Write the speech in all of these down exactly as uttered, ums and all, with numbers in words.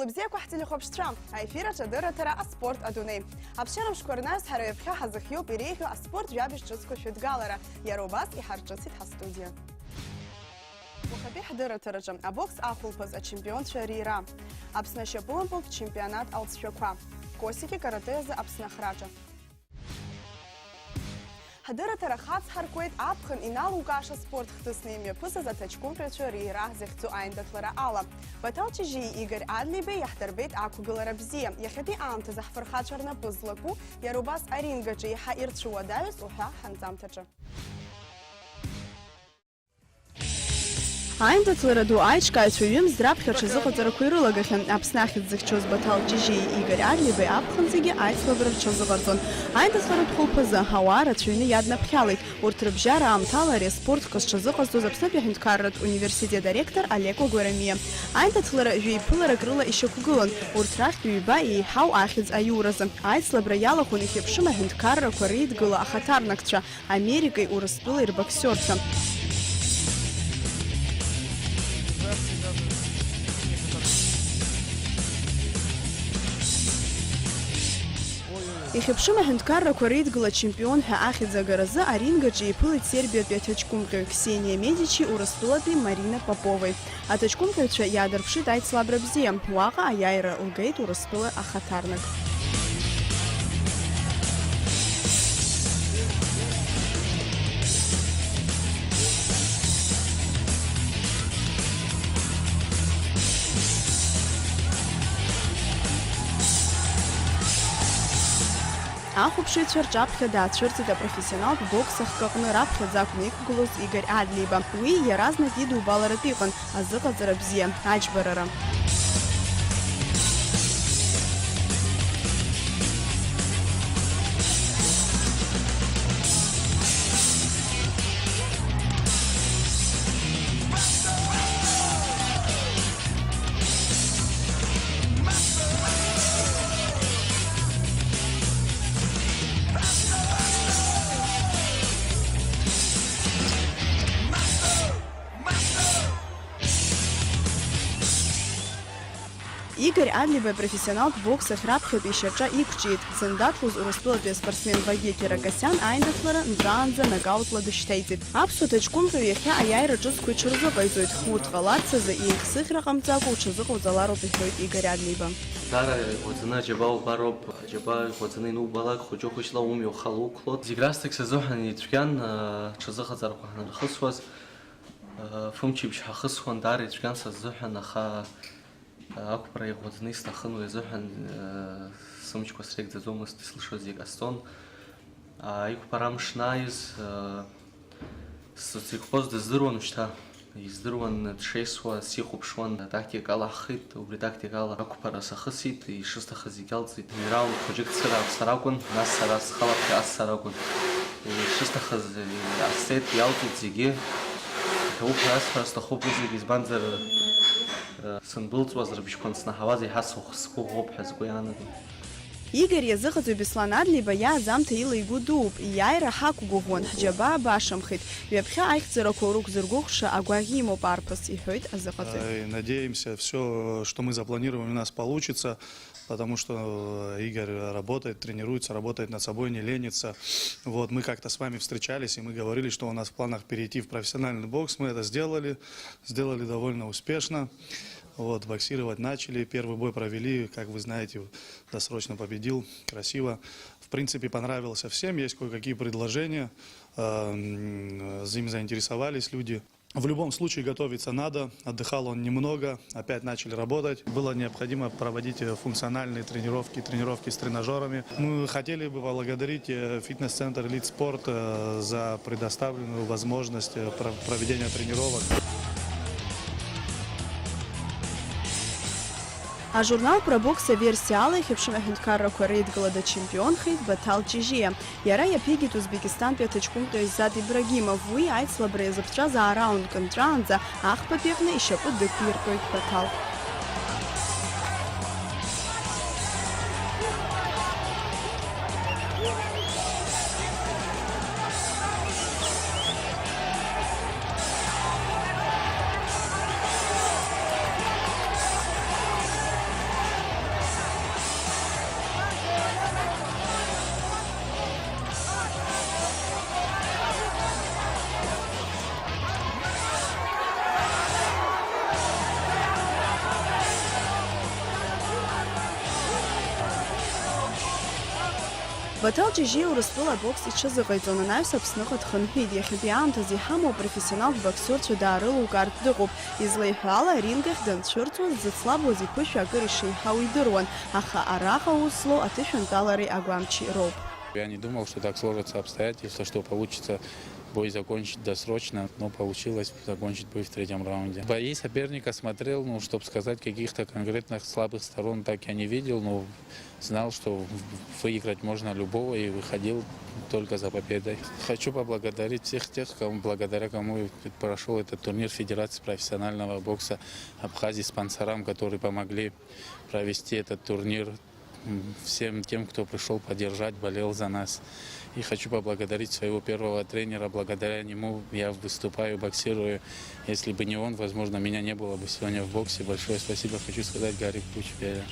Бзиақәа ҳтелехәаԥшцәа, аефир аҿы адырраҭара «Аспорт адунеи». Аԥсшьара мшқәа рнаҩс ҳара ҩаԥхьа ҳазыхиоуп иреиӷьу аспорт жәабжь ҿыцқәа шәыдгалара. Иара убас иҳарҿысит ҳастудиа. Уахатәи ҳдырраҭараҿы абокс ахәылԥаз ачемпионцәа реира, Аԥсны ашьапылампылтә чемпионат алҵшәақәа, Косики каратэ азы Аԥсны ахраҿы. Ҳдырраҭара хацҳаркуеит аԥхын иналукааша спорт хҭысны имҩаԥысыз аҭаҷкәымҟьаҩцәа реира захьӡу аиндаҭлара ала. Баҭал Ҷыжьиеи Игорь Адлеибеи иаҳдырбеит ақәгылара бзиа. Иахьатәи аамҭазы ҳфырхацәа рнапы злаку, иара убас арингаҿы еиҳа ирцәыуадаҩыз уҳәа ҳанҵамҭаҿы. Аиндаҭлара ду аиҿкааҩцәа ҩымз раԥхьа рҽазыҟаҵарақәа ирылагахьан. Аԥсны ахьӡ зыхьчоз Баҭал Ҷыжьиеи Игорь Адлеибеи аԥхынҵагьы аицлабра рҽазыҟарҵон. Аиндаҭларатә хәылԥазы ауаа рацәаҩны иаднаԥхьалеит. Урҭ рыбжьара аамҭала ари аспорт хкы зҽазыҟазҵоз Аԥснытәи аҳәынҭқарратә университет аректор Олег Кәагәарамиа. Аиндаҭлара жәеиԥыларак рыла ишьақәгылан, урҭ рахьтә ҩба еиҳау ахьӡ аиуразы. Аицлабра иалахәын ихьыԥшым аҳәынҭқаррақәа реидгыла ахаҭарнакцәа, Америкеи Урыстәылеи рбоксиорцәа. Ихьыԥшым аҳәынҭқаррақәа реидгыла ачемпион ҳәа ахьӡ агаразы аринг аҿы иԥылеит Сербиатәи аҭаҷкәымҟьаҩ Ксениа Медичи Урыстәылатәи Марина Поповеи. Аҭаҷкәымҟьаҩцәа иаадырԥшит аицлабра бзиа, уаҟа аиааира лгеит Урыстәыла ахаҭарнак. Ахәаԥшыҩцәа рҿаԥхьа даацәырҵит апрофессионалтә бокс ахкы аҟны раԥхьаӡа акәны иқәгылоз Игорь Адлеиба. Уи иаразнак идубаларатә иҟан азыҟаҵара бзиа, аџьбарара. Игорь Адлеиба апрофессионалтә бокс ахь раԥхьатәи ишьаҿа иқәҿиеит. Дзындаҭлоз Урыстәылатәи аспортсмен Вагьи Киракосиан аиндаҭлара нҵәаанӡа нокаутла дышьҭеиҵеит. Аԥсуа ҭаҷкәымҟьаҩ иахьа аиааира ҿыцқәа иҽырзыҟаиҵоит. Урҭ ҟаларц азы еихсыӷьра ҟамҵакәа уҽазыҟауҵалароуп, иҳәоит Игорь Адлеиба. Дара иӷәӷәаӡаны аџьабаа убароуп, аџьабаа иӷәӷәаӡаны ианубалак, хәыҷы-хәыҷла умҩа ухала уқәлоит. Зегь раасҭагь сазыҳәан ицәгьан, ыы, ҽазыҟаҵарақәа ҳанырхысуаз, ыы, фымчыбжь ҳахысуан, даара ицәгьан сазыҳәан, аха, ыы, ақәԥара иӷәӷәаӡаны исҭахын, уи азыҳәан, ыы, сымчқәа срыгӡаӡомызт, ислшоз зегь ҟасҵон. Ыы, иқәԥара амш анааиз, ыы, Сзықәԥоз дыздыруан шьҭа. Издыруан дшеисуа, сихәаԥшуан, атактикала ҳхит, убри атактикала ақәԥара сахысит, ишысҭахыз зегь алҵит. Ҩ-раунд хәыҷык цыра сара акәын, нас сара схала ԥхьаҟа сцар акәын. Ишысҭахыз ҟасҵеит, иалҵит зегьы. Иҭабуп ҳәа асҳәар сҭахуп уи зегь, избанзар, сындәылҵуаз рыбжьқәа анснаҳауаз еиҳа сыхә-, сгәыӷуп ҳәа сгәы иаанагон. Игорь иазыҟаҵаҩ Беслан Адлеиба иааӡамҭа ила игәы дууп, иааира ҳақәгәыӷуан, ҳџьабаа башамхеит, ҩаԥхьа аихьӡарақәа урықәзыргәыӷша агәаӷь имоуп арԥыс, иҳәоит азыҟаҵаҩ. Э, надеемся, всё, что мы запланируем, у нас получится, потому что, э, Игорь работает, тренируется, работает над собой, не ленится. Вот, мы как-то с вами встречались, и мы говорили, что у нас в планах перейти в профессиональный бокс. Мы это сделали, сделали довольно успешно. Вот, боксировать начали. Первый бой провели, как вы знаете, досрочно победил, красиво. В принципе, понравился всем, есть кое-какие предложения, эм, им заинтересовались люди. В любом случае готовиться надо, отдыхал он немного, опять начали работать. Было необходимо проводить, э, функциональные тренировки, тренировки с тренажёрами. Мы хотели бы поблагодарить, э, фитнес-центр «Элит Спорт», э, за предоставленную возможность, э, про-, проведения тренировок. Ажурнал «Пробокс» аверсиа ала ихьыԥшым аҳәынҭқаррақәа реидгыла дачемпионхеит Баҭал Ҷыжьиа. Иара иаԥигеит Узбекистантәи аҭаҷкәымҟьаҩ Зад Ибрагимов. Уи аицлабра иазыԥҵәаз аа раундк нҵәаанӡа ахԥатәи аҟны ишьапы дықәиртәоит Баҭал. Баҭал Ҷыжьиа Урыстәыла абокс иҽазыҟаиҵон, анаҩс Аԥсныҟа дхынҳәит. Иахьатәи аамҭазы иҳамоу апрофессионалтә боксиорцәа даарылукаартә дыҟоуп. Излеиҳәо ала, арингахь данцәырҵуаз, дзыцлабуаз иԥышәа акыр ишеиҳау идыруан, аха араҟа аус злоу аҭышәантәалареи агәамчи роуп. Я не думал, что так сложатся обстоятельства, что получится бой закончить досрочно, но получилось закончить бой в третьем раунде. Бои соперника смотрел, ну, чтоб сказать, каких-то конкретных слабых сторон так я не видел, но знал, что в-, выиграть можно любого, и выходил только за победой. Хочу поблагодарить всех тех, кому, благодаря кому и прошёл этот турнир Федерации профессионального бокса Абхазии, спонсорам, которые помогли провести этот турнир, м, всем тем, кто пришёл поддержать, болел за нас. И хочу поблагодарить своего первого тренера. Благодаря нему я выступаю, боксирую. Если бы не он, возможно, меня не было бы сегодня в боксе. Большое спасибо хочу сказать Гарик Пучбере.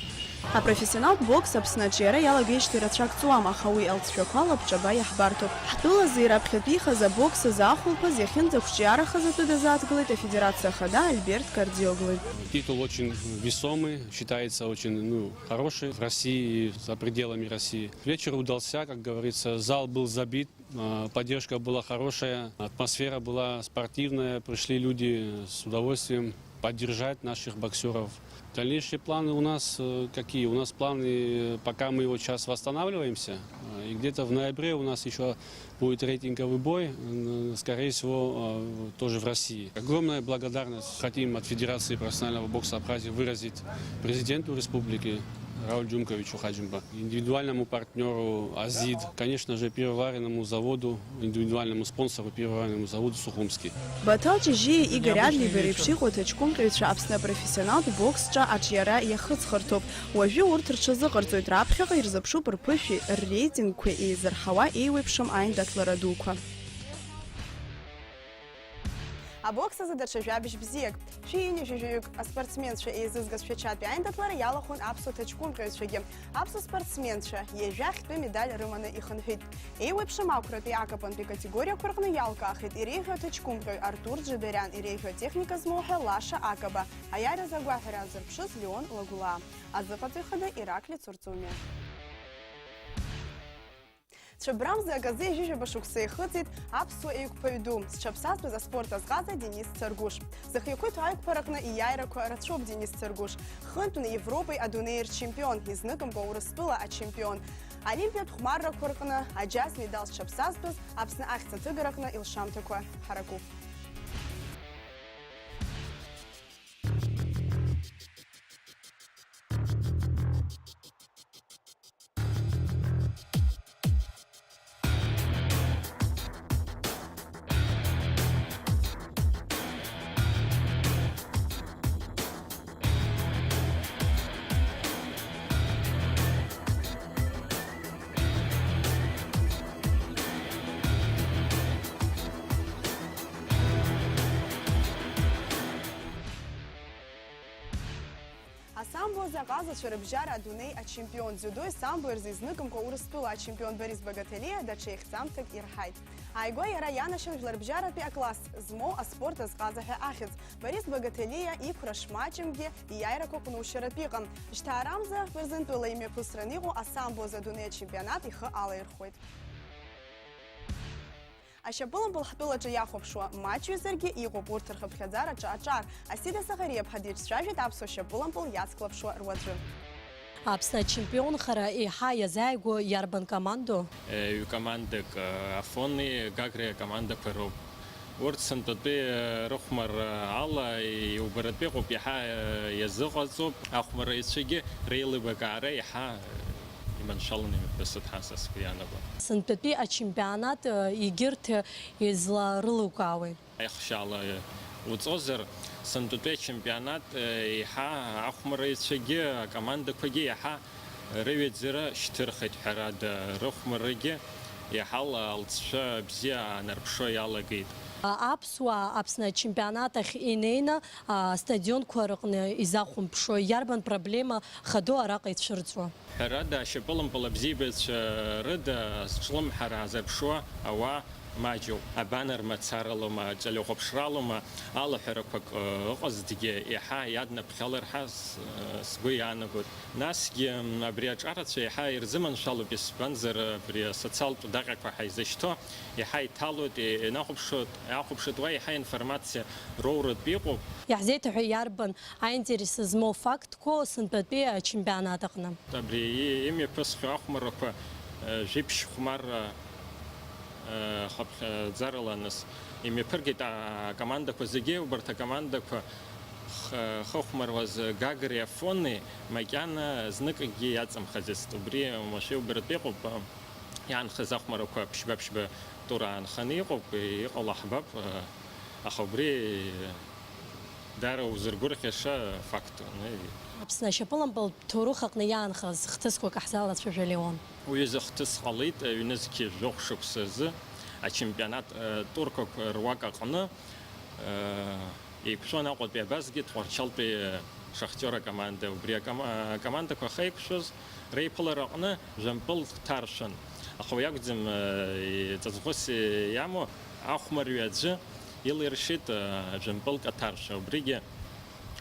Апрофессионалтә бокс Аԥсны аҿиара иалагеижьҭеи рацәак ҵуам, аха уи алҵшәақәа лабҿаба иаҳбарҭоуп. Ҳтәылазы ираԥхьатәихаз абокс азы ахәылԥаз иахьынӡақәҿиарахаз атәы дазааҭгылеит афедерациа ахада Альберт Кардиоглы. Титул очень весомый, считается очень, ну, хороший в России и за пределами России. Вечер удался, как говорится, зал был забит. А, поддержка была хорошая, атмосфера была спортивная, пришли люди с удовольствием поддержать наших боксёров. Дальнейшие планы у нас, э, какие? У нас планы, э, пока мы вот щас восстанавливаемся, э, и где-то в ноябре у нас ещё будет рейтинговый бой, м, скорее всего, э, тоже в России. Огромная благодарность хотим от Федерации профессионального бокса Абхазии выразить президенту республики Рауль Джумковичу Хаджимба, индивидуальному партнёру Азид, конечно же, пивоваренному заводу, индивидуальному спонсору пивоваренному заводу Сухумский. Баҭал Ҷыжьиеи Игорь Адлибеи реиԥш иҟоу аҭаҷкәымҟьаҩцәа Аԥсны апрофессионалтә бокс ҿа аҿиара иахыҵхырҭоуп. Уажәы урҭ рҽазыҟарҵоит, раԥхьаҟа ирзыԥшу рԥышәеи рреитингқәеи еизырҳауа еиуеиԥшым аиндаҭлара дуқәа. Абокс азы даҽа жәабжь бзиак. Шәи ҩынҩажәаҩык аспортсменцәа еизызгаз Шәачатәи аиндаҭлара иалахәын аԥсуа ҭаҷкәымҟьаҩцәагьы. Аԥсуа спортсменцәа ҩажәа ахьтәы медаль рыманы ихынҳәит. Еиуеиԥшым ақәратәи акапантәи категориақәа рҟны иалкаахеит иреиӷьу аҭаҷкәымҟьаҩ Артур Џьабериан, иреиӷьу атехника змоу ҳәа Лаша Акаба, аиааиразы агәаҳәара азырԥшыз Леон Лагәлаа, азыҟаҵаҩ хада Ираклиц Урҵумиа. Цәыббрамза аказы ҩажәижәаба шықәса ихыҵит аԥсуа еиқәԥаҩ ду, зҽаԥсазтәыз аспорт азҟаза Денис Царгәыш. Зыхы ихәиҭо аиқәԥараҟны ииааирақәа рацәоуп Денис Царгәыш. Хынтәны Европеи адунеи рчемпион, изныкымкәа Урыстәыла ачемпион. Олимпиатә хәмаррақәа рҟны аџьаз медал зҽаԥсазтәыз Аԥсны ахьӡ аҭыгараҟны илшамҭақәа ҳаракуп. Асамбо азы аҟазацәа рыбжьара адунеи ачемпион, дзиудои самбои рзы изныкымкәа Урыстәыла ачемпион Борис Багателиа даҽа ихьӡамҭак ирҳаит. Ааигәа иара ианашьан жәларбжьаратәи акласс змоу аспорт азҟаза ҳәа ахьӡ. Борис Багателиа иқәра шмаҷымкгьы ииааирақәа ҟәнушьаратә иҟам. Жьҭаарамза Бырзентәыла имҩаԥысран иҟоу асамбо азы адунеи ачемпионат ихы алаирхәуеит. Ашьапылампыл ҳтәылаҿы иахәаԥшуа маҷҩызаргьы иҟоуп урҭ рхыԥхьаӡараҿы аҿар. Асида Саӷариаԥҳа дицәажәеит аԥсуа шьапылампыл иацклаԥшуа руаӡәы. Аԥсны ачемпионхара еиҳа иазааигәоу иарбан командоу? Ҩ-командак, Афони Гагреи акомандақәа роуп. Урҭ сынтәатәи рыхәмарра ала иубаратәы иҟоуп, иаҳа иазыҟаҵоуп, ахәмарраҩцәагьы реилибакаара иаҳа иманшәаланы имҩаԥысит ҳәа са сгәы иаанагон. Сынтәатәи ачемпионат, егьырҭ изларылукаауеи? Аихшьала уҵозар, сынтәатәи ачемпионат еиҳа ахәмарраҩцәагьы акомандақәагьы иаҳа рыҩаӡара шьҭырхит, ҳәарада, рыхәмаррагьы иаҳа алҵшәа бзиа аанарԥшуа иалагеит. Аԥсуаа Аԥсны ачемпионат ахь инеины, астадионқәа рыҟны изахәамԥшуа иарбан проблема хаду араҟа ицәырҵуа? Ҳәарада, ашьапылампыл абзиабаҩцәа рыда азҿлымҳара аазырԥшуа ауаа Маҷуп, абанар мацаралоума, ҿалихәаԥшралоума, алаҳәарақәак, ы, ыҟазҭгьы, еиҳа иаднаԥхьалар ҳәа с-, ы, сгәы иаанагоит. Насгьы, м, абри аҿарацәа еиҳа ирзыманшәалоуп, избанзар, абри асоциалтә даҟьақәа ҳаизышьҭоу еиҳа иҭалоит, и-, инахәаԥшуеит, иахәаԥшуеит, уа еиҳа информациа роуратә иҟоуп. Иаҳзеиҭаҳәа иарбан аинтерес змоу фактқәоу сынтәатәи ачемпионат аҟны? Абри и-, имҩаԥысхьоу ахәмаррақәа, э, жәиԥшь хәмарра, э, хыԥхьаӡарала нас имҩаԥыргеит акомандақәа зегьы, убарҭ акомандақәа х-, хыхәмаруаз Гагреи Афонеи макьана зныкгьы иаҵамхаӡацт. Убри уамашәа иубаратәы иҟоуп, э, иаанхаз ахәмаррақәа ԥшьба-ԥшьба тура аанханы иҟоуп, иҟало ҳбап, э, аха убри даара узыргәырӷьаша фактуп. Аԥсны ашьапылампылтә ҭоурых аҟны иаанхаз хҭысқәак ҳзалацәажәа, Леон. Уи азы хҭыс ҟалеит, ҩнызқьи жәохә шықәса азы ачемпионат, э, турқәак руак аҟны, э, еиқәшәон Аҟәатәи Абазгьы Тҟәарчалтәи Шахтиор акоманда. Убри аком-, акомандақәа ахьеиқәшәоз реиԥылара аҟны жәампылк ҭаршәын. Аха уи акәӡам, э, ҵаҵӷәыс иамоу ахәмарҩы аӡәы илиршеит, э, жәампылк аҭаршә. Убригьы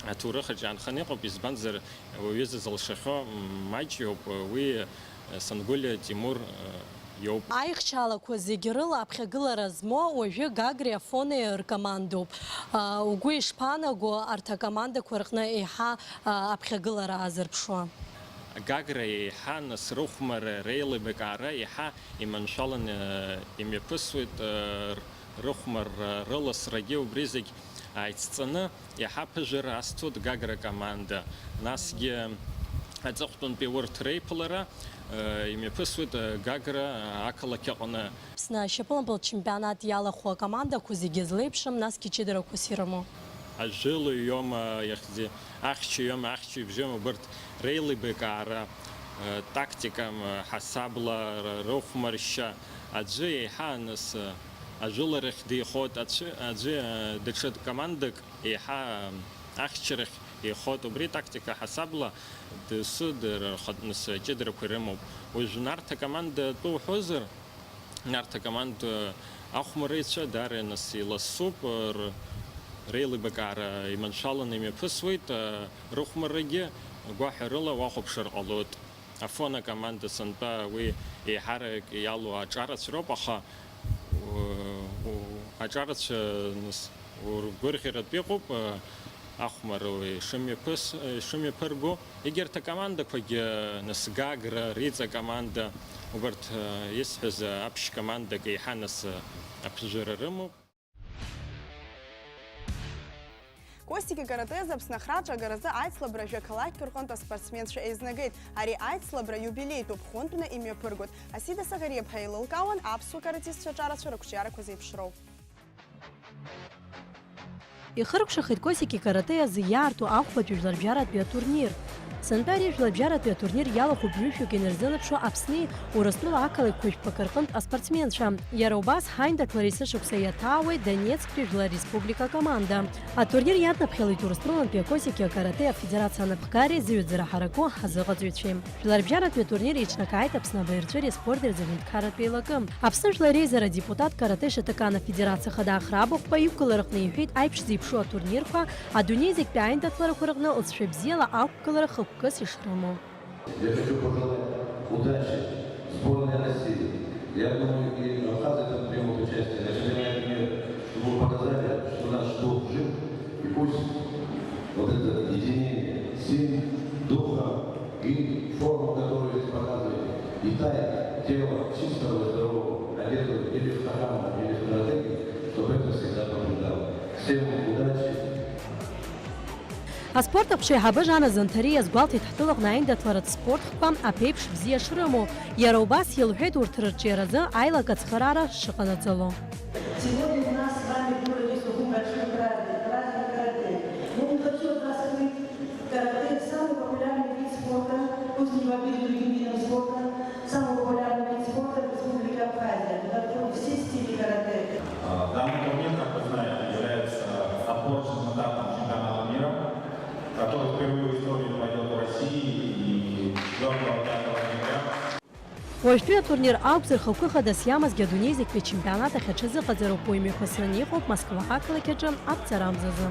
аҭоурых аҿы иаанханы иҟоуп, избанзар, уаҩы зылшахьоу маҷҩуп, уи, э, Сангәылиа Тимур, э, иоуп. Аихьчалақәа зегьы рыла аԥхьагылара змоу уажәы Гагреи Афонеи ркомандоуп. А, угәы ишԥаанаго арҭ акомандақәа рҟны еиҳа, а, аԥхьагылара аазырԥшуа? Гагра еиҳа, нас, рыхәмарра, реилибакаара еиҳа иманшәаланы имҩаԥысуеит, э, р-, рыхәмарра, рыласрагьы убри зегь ааицҵаны иаҳа ԥыжәара азҭоит Гагра акоманда. Насгьы аҵыхәтәантәи урҭ реиԥылара, э, имҩаԥысуеит, э, Гагра ақалақь аҟны. Аԥсны ашьапылампылтә чемпионат иалахәу акомандақәа зегьы злеиԥшым, насгьы ҷыдарақәас ирымоу. Ажәылаҩ иоума, иахьӡи-, ахьчаҩ иоума, ахьчаҩбжьы иоума, убарҭ реилибакаара, э, тактика, м, ҳасабла, р-, рыхәмаршьа, аӡәы еиҳа, нас, э, ажәыларахь деихоит, аӡәы, аӡәы, э, даҽа командак еиҳа, э, ахьчарахь деихоит. Убри атактика ҳасабла дасу дара рхатә, нас, ҷыдарақәа ирымоуп. Уажә Нарҭ акоманда атәы уҳәозар, Нарҭ акоманда ахәмарыҩцәа даара, нас, иласуп, р-, реилибакаара иманшәаланы имҩаԥысуеит, рыхәмаррагьы гәаҳәарыла уахәаԥшыр ҟалоит. Афон акоманда сынтәа уи еиҳарак иалоу аҿарацәа роуп, аха, у-, у-, аҿарацәа, нас, ургәырӷьаратә иҟоуп, ахәмарра ишымҩаԥыс-, ишымҩаԥырго. Егьырҭ акомандақәагьы, нас, Гагра, Риҵа акоманда, убарҭ, э, исҳәаз, э, аԥшь командак еиҳа, нас, э, аԥыжәара рымоуп. Косики каратэ азы Аԥсны ахраҿы агаразы аицлабра жәа-қалақьқәа рҟынтә аспортсменцәа еизнагеит. Ари аицлабра иубилеитәуп, хәынтәны имҩаԥыргоит. Асида Саӷариаԥҳа еилылкаауан аԥсуа каратистцәа аҿарацәа рықәҿиарақәа зеиԥшроу. Ихыркәшахеит Косики каратэ азы иаарту ахәбатәи жәларбжьаратәи атурнир. Сынтәа ари ажәларбжьаратәи атурнир иалахәуп ҩышәҩык инарзынаԥшуа Аԥсни Урыстәыла ақалақьқәа жәпак рҟынтә аспортсменцәа. Иара убас ҳаиндаҭлара есышықәса иаҭаауеит Донецктәи Жәлар Республика акоманда. Атурнир иаднаԥхьалеит Урыстәылантәи акосики акарате афедерациа анапхгареи зыҩаӡара ҳараку ҳазыҟаҵаҩцәеи. Жәларбжьаратәи атурнир еиҿнакааит Аԥсны абаҩрҵәыреи аспорти рзы аҳәынҭқарратә еилакы. Аԥсны Жәлар Реизара адепутат каратэ шотокан афедерациа ахада Ахра Бахәба иқәгылараҟны иҳәеит, аиԥш зеиԥшу атурнирқәа адунеи зегьтәи аиндаҭларақәа рҟны лҵшәа бзиала ақәгылара хықәкыс ишрымоу. Я хочу пожелать удачи сборной России. Я думаю, и абхазы там примут участие на чемпионате мира, чтобы вы показали, что наш дух жив, и пусть вот это единение сил, духа и форму, которую здесь показываете, и тай тела чистого и здорового, одетого или в хахама, или в каратэ-ги, чтобы это всегда побеждало. Всем удачи! Аспорт аҟәша аиҳабы Жана Занҭариа иазгәалҭеит ҳтәылаҟны аиндаҭларатә спортхқәа аԥеиԥш бзиа шрымоу. Иара убас илҳәеит урҭ рырҿиаразы аилак ацхыраара шыҟанаҵало. Сегодня у нас с вами в городе Сухум большой праздник, праздник каратэ. Я не хочу от вас скрыть, каратэ — самый популярный вид спорта, пусть не в обиду другим видам спорта, самый популярный вид спорта в Республике Абхазия, куда входят все стили каратэ. А, данный турнир, как вы знаете, является отборочным этапом чемпионата мира, который впервые в истории пройдет в России и четвёртого-пятого ноября. Уажәтәи атурнир акәзар, хықәкы хадас иамазгьы адунеи зегьтәи ачемпионат ахь аҽазыҟаҵароуп, уи мҩаԥысраны иҟоуп Москва ақалақь аҿы аԥҵарамзазы.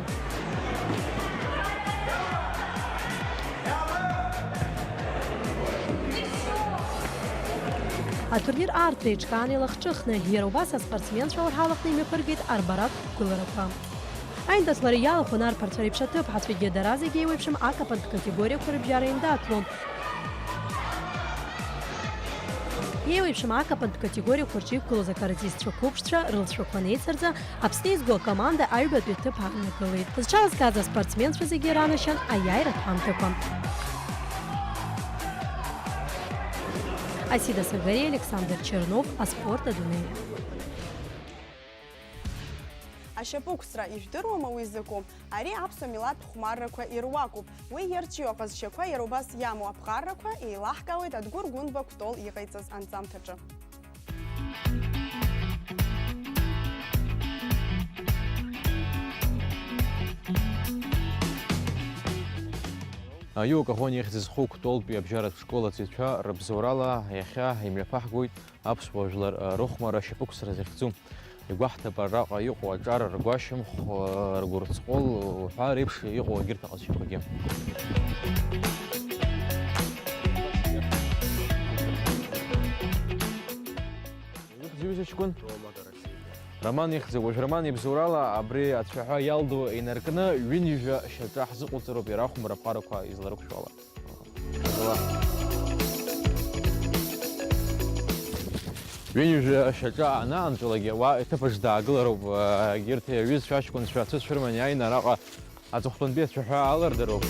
Атурнир аартра еиҿкаан илахҿыхны, иара убас аспортсменцәа урҳалахны имҩаԥыргеит арбаратә қәгыларақәа. Аиндаҭлара иалахәын арԥарцәа реиԥш аҭыԥҳацәагьы, дара зегьы еиуеиԥшым акапантә категориақәа рыбжьара еиндаҭлон. Еиуеиԥшым акапантә категориақәа рҿы иқәгылоз акаратистцәа қәыԥшцәа рылҵшәақәа неицырҵа, Аԥсны изго акоманда аҩбатәи аҭыԥ ааннакылеит. Зҽалызкааз аспортсменцәа зегьы ранашьан аиааиратә ҳамҭақәа. Асида Сагариа, Александр Чернов, аспорт адунеи. Ашьапықәсра, ижәдыруама уи закәу? Ари аԥсуа милаҭ хәмаррақәа ируакуп. Уи иарҿио аҟазшьақәа иара убас иамоу аԥҟарақәа еилаҳкаауеит Адгәыр Гәынба Кәтол иҟаиҵаз анҵамҭаҿы. Аиу Каӷониа ихьӡ зху Кәтолтәи абжьаратә школ аҵаҩцәа рыбзоурала иахьа имҩаԥаҳгоит аԥсуа жәлар рыхәмарра ашьапықәсра захьӡу. Игәаҳҭап араҟа иҟоу аҿар, ргәашьамх, ргәырҵҟәыл уҳәа реиԥш иҟоу егьырҭ аҟазшьақәагьы. Ихьӡ-, иҩыза ҷкәын? Роман ихьӡуп. Уажә Роман ибзоурала абри ацәаҳәа иалду инаркны ҩынҩажәа шьаҿа ҳзыҟоуҵароуп иара ахәмарра аԥҟарақәа изларықәшәо ала. Ҩынҩажәа шьаҿа анаанҵәалак уа иҭыԥаҿ даагылароуп, егьырҭ аҩызцәа аҷкәынцәа ацәыцәырман иааины араҟа аҵыхәтәантәи ацәаҳәа алырдароуп.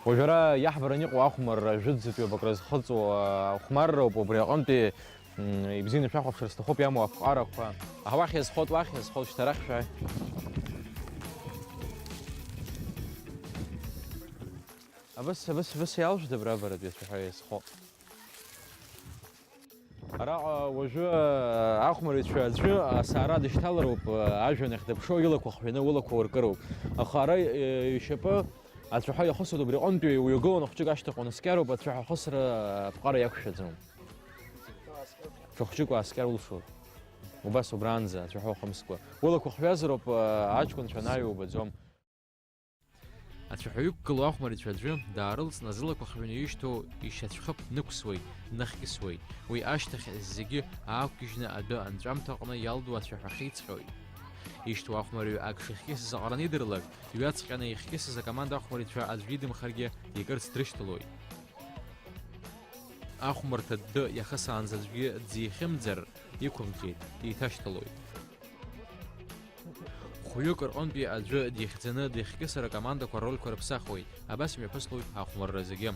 Уажәы ара иаҳбараны иҟоу ахәмарра жәытәӡатәиуп акрызхыҵуа хәмарроуп, убри аҟынтәи, м, ибзианы шәахәаԥшыр сҭахуп иамоу аԥҟарақәа. Аха уахь иазхоит, уахь иазхоит, шьҭарахь шәааи. Абас, абас, абас иалжәда абра абаратәи ацәаҳәа иазхоу? Араҟа уажәы ахәмарыҩцәа аӡәы асаара дышьҭалароуп, ажәҩан ахь дыԥшуа, илақәа хҩаны, улақәа уркыроуп. Аха ара, э, ишьапы ацәаҳәа иахысуеит, убри аҟынтәи уҩагыланы хәҷык ашьҭахь унаскьароуп, ацәаҳәа ахысра аԥҟара иақәшәаӡом. Шәахәҷык уааскьар улшоит. Убас убраанӡа ацәаҳәа ухымскәа. Улақәа хҩазароуп, аҷкәынцәа анааҩуа убаӡом. Ацәаҳәа иқәгылоу ахәмарыҩцәа аӡәы даарылҵны, зылақәа хҩаны ишьҭоу ишьацәхыԥ нықәсуеит, днахькьысуеит. Уи ашьҭахь зегьы аақәгьежьны адәы анҵәамҭаҟны иалду ацәаҳәа ахьиҵҟьоит. Ишьҭоу ахәмарыҩ ак шихькьысыз аҟараны идырлак, дҩаҵҟьаны ихькьысыз акоманда ахәмарыҩцәа аӡәгьы идымхаргьы, дикырц дрышьҭалоит. Ахәмарҭа дды иахысаанӡа аӡәгьы дзихьымӡар, иқәымҵәеит, деиҭашьҭалоит. Хәҩык рҟынтәи аӡәы дихьӡаны дихькьысыр акомандақәа ррольқәа рыԥсахуеит, абас имҩаԥыслоит ахәмарра зегьы.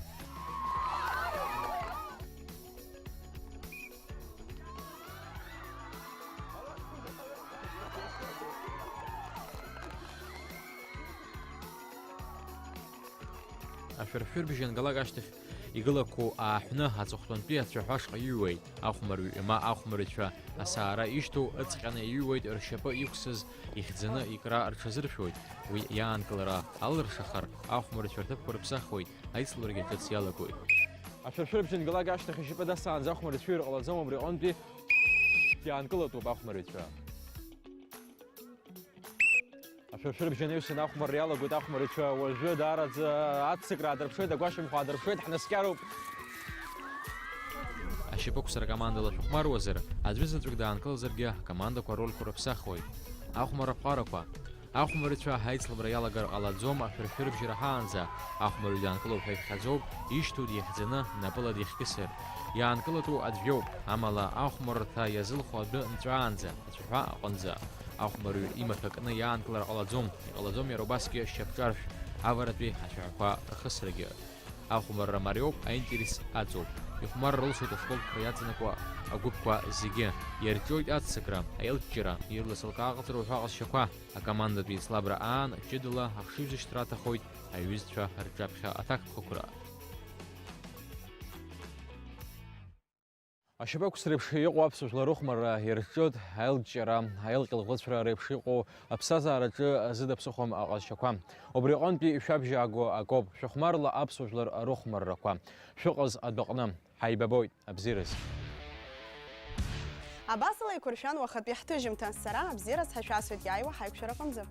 Ашәыршәырбжьы ангалак ашьҭахь игылақәоу ааҳәны аҵыхәтәантәи ацәаҳәа ашҟа иҩуеит. Ахәмарҩ ма ахәмарыҩцәа асаара ишьҭоу ыҵҟьаны иҩуеит ршьапы иқәсыз, ихьӡаны икра рҽазыршәоит. Уи иаанкылара алыршахар, ахәмарыҩцәа рҭыԥқәа рыԥсахуеит, аицлабарагьы ҿыц иалагоит. Ашәыршәырбжьы ангалак ашьҭахь ишьапы дасаанӡа ахәмарыҩцәа ирҟалаӡом, убри аҟынтәи иаанкылатәуп ахәмарыҩцәа. Ашәыршәырбжьы анаҩсан ахәмарра иалагоит ахәмарыҩцәа. Уажәы даараӡа аццакра аадырԥшуеит, агәашьамх аадырԥшуеит, ҳнаскьароуп. Ашьапықәсра акоманда лашәыхәмаруазар, аӡәы заҵәык даанкылазаргьы, акомандақәа ррольқәа рыԥсахуеит. Ахәмарра аԥҟарақәа. Ахәмарыҩцәа аицлабра иалагар ҟалаӡом, ашәыршәырбжьы раҳаанӡа. Ахәмарыҩ даанкылоуп ҳәа иԥхьаӡоуп, ишьҭоу дихьӡаны, напыла дихькьысыр. Иаанкылатәу аӡәгьоуп, амала ахәмаррҭа иазылхо адәы нҵәаанӡа, ацәаҳәа аҟынӡа. Ахәмарыҩ имаҭәа кны иаанкылар ҟалаӡом, иҟалаӡом иара убасгьы шьапҿаршә, аваратәи ацәаҳәақәа рхысрагьы. Ахәмарра мариоуп, аинтерес аҵоуп. Ихәмарра рылшоит ашколқәа иаҵанакуа агәыԥқәа зегьы. Иарҿиоит аццакра, аилҷҷара, ирласылкаа ҟаҵароуп ҳәа ҟазшьақәа. Акомандатә еицлабра аан, ҷыдала ахшыҩзышьҭра аҭахоит аҩызцәа рҿаԥхьа аҭакԥхықәра. Ашьапы ақәс реиԥш иҟоу аԥсуа жәлар рыхәмарра ирҿыт аилҿиара, аилҟьа-лӷәыцәра реиԥш иҟоу аԥсҭазаараҿы зыда ԥсыхәам аҟазшьақәа. Убри аҟынтәи шәабжьааго акоуп, шәыхәмарла аԥсуа жәлар рыхәмаррақәа. Шәыҟаз адәаҟны, ҳаибабоит, абзиараз. Абасала еиқәыршәан уахатәи ҳҭыжьымҭа. Сара абзиараз ҳашәасҳәоит иааиуа ҳаиқәшәара аҟынӡа.